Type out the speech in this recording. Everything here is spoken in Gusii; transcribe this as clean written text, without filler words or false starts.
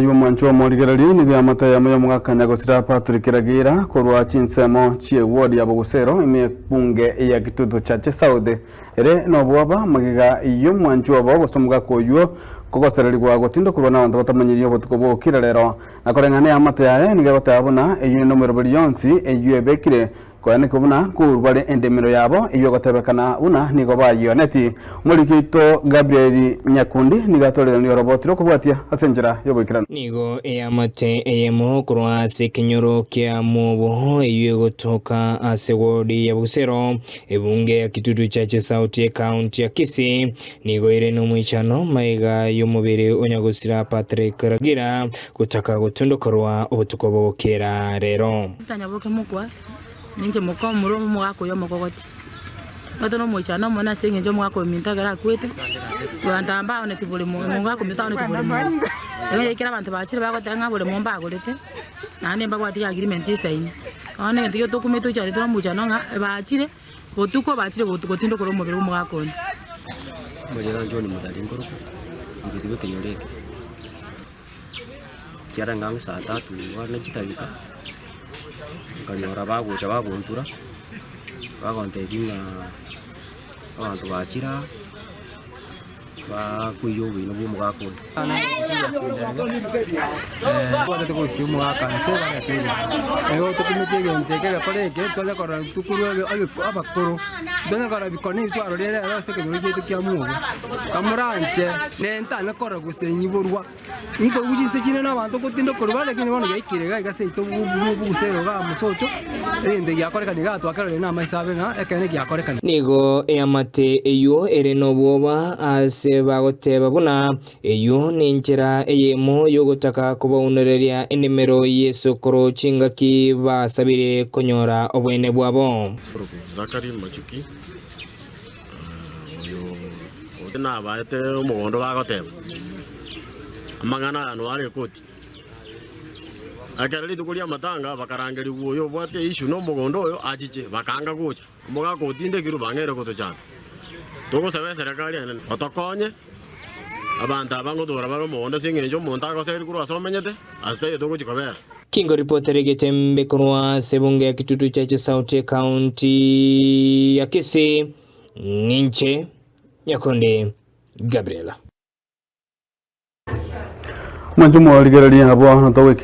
ayio omwancho omorigereria nigo eamate eyemo y'omogaka nyagosira Patrick Ragira korwa chinsemo chi'eward ya Bogusero ime ebunge ya Kitutu Chache South ere nobwoba magega y'omwancho obo gose omogaka oyio kogosererigwa gotindokorwa n'abanto batamanyiri obotuko bw'okira rero na koreng'ana eamate yaye nigo egoteba buna eyio nomeroberi yonsi eyio ebekire Koenekwa buna nkourwa bare endemero yabo eyio egotebekana buna nigo bayioneti. Omoriki oito Gabriel Nyakundi nigo atoreranire oroboti rw'okobwatia ase enchera y'oboikeranu. Nigo eamate eyemo korwa ase ekenyoro kia Mobo eyio egotoka ase ward ya Busero, ebunge ya Kitutu Chache South ecounty ya Kisii, nigo ere nomoichano maiga y'omobere o nyagosira Patrick Ragira gotaka gotundokorwa obotuko bogokera rero. Ntanyaboke mokwa, ninche moka omorwe omogaka oyo omokogoti. Nigo tore nomoichano omonene ase eng'encho omogaka ominto ekero akwete, abanto aba mbaoneti boremo, omogaka ominto taoneti boremo. Igo ekero abanto bachire bagoteba ng'a boremo mbagorete, naende mbabwati agreement chisaini. Bono egento ekio tokumete toichanete nomoichano ng'a bachire, botuko bachire gotindokora omobere bwa omogaka onde. Omorero John Muthari nkorokwa, inche tiga ekenyoro eke. Ekiagera ang'e saa tatu iga ne chidakika, nkanyora bagocha bagontura, bagontebia ng'a abanto bachire aa, bakoiywa oboina bwa omogaka oyo. Twachete korusia omogaka nse barete egento. Igo tokumeti egento eke egekora eke twanya korora tokorwa abakoro, twanya korora bikone ebi twarorire rero ase ekenyoro giaito kia mwogo. Kamoranche nentanya korora gose nyiborwa. Nkoigwa chinse chinde na abanto ngotinda korwa lakini bono giaikire iga iga seito bobusero iga mosocho, egento giakorekana iga twakerorire na amaiso abe ng'a ekeene giakorekana. Nigo eamate eyio ere nobwoba ase bagoteba buna eyio nenchera eyemo y'ogotaka kobaunereria endemero y'esokoro chingaki basabire konyora oboene bwabo. Zachary Machuki, oyo nabaete omogondo bagoteba, amang'ana aya noare ekoti. Ekero rituko ri'amatanga bakarangerigwa oyo obwate issue nomogondo oyo achiche, bakaanga gocha. Omogaka otindekirwe bang'eire gotochanda. Togosaba eserekari enene otokonye abanto aba ngotoora bare omogondo ase eng'encho omonto agoseria korwa ase omenyete, ase taiyo togochia kobera. Kingoripotera egetembe korwa ase ebunge ya Kitutu Chache South Ekaunti ya Kisii, ninche Nyakundi Gabriel. Mwanche omorigereria abwo togoika.